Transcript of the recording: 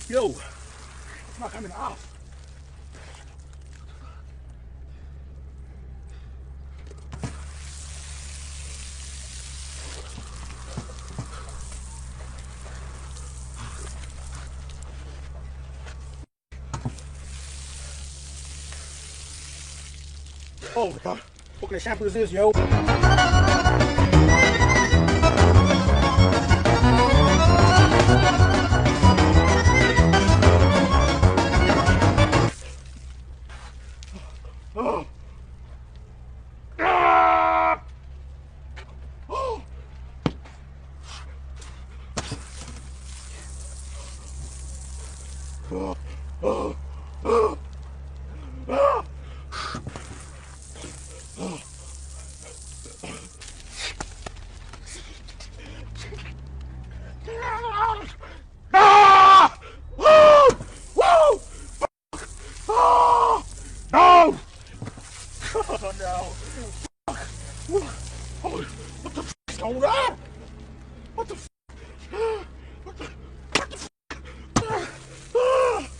Yo, it's not coming off. Oh, God. What kind of shampoo is this, yo? Oh. Ah! Oh. Oh. Oh. Oh. Ah. Ah! Oh! Whoa! Fuck! Oh! No! Oh no! Fuck!